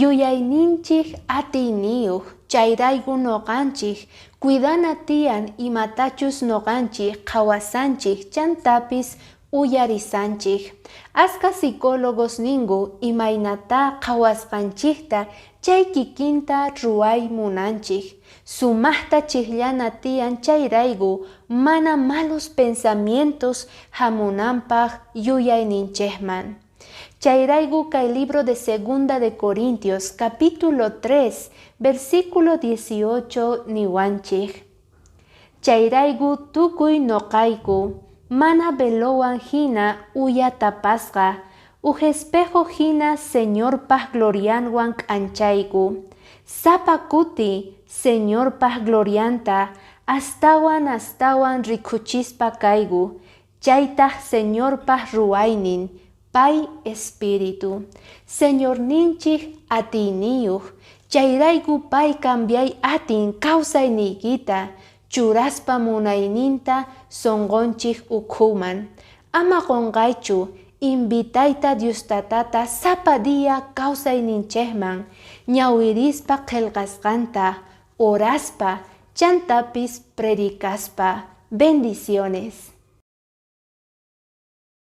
Yuyayninchik atiyniyuq, chayrayku nuqanchik cuidana tiyan imatachus nuqanchik qhawasanchik chantapis uyarisanchik. Aska psicólogos ninku imaynata qhawasqanchikta chay kikinta ruway munanchik. Sumaqta chikllana tiyan chayrayku mana malos pensamientos hamunanpaq yuyayninchikman. Chayrayku kay libro de Segunda de Corintios capítulo 3 versículo 18 niwanchik. Chayrayku tukuy nuqayku mana velowan hina uya tapasqa, uj espejo hina Señorpaq glorianwan k'anchayku. Sapa kuti Señorpaq glorianta astawan astawan rikuchispa kayku, chaytaq Señorpaq ruwaynin, pay Espíritu. Señorninchik atiyniyuq, chayrayku pay cambiay atin kawsayniykita, churaspa munayninta sunqunchik ukhuman. Ama qunqaychu invitayta Dios Tatata sapa día kawsayninchikman, ñawirispa qillqasqanta, oraspa, chantapis predicaspa. Bendiciones.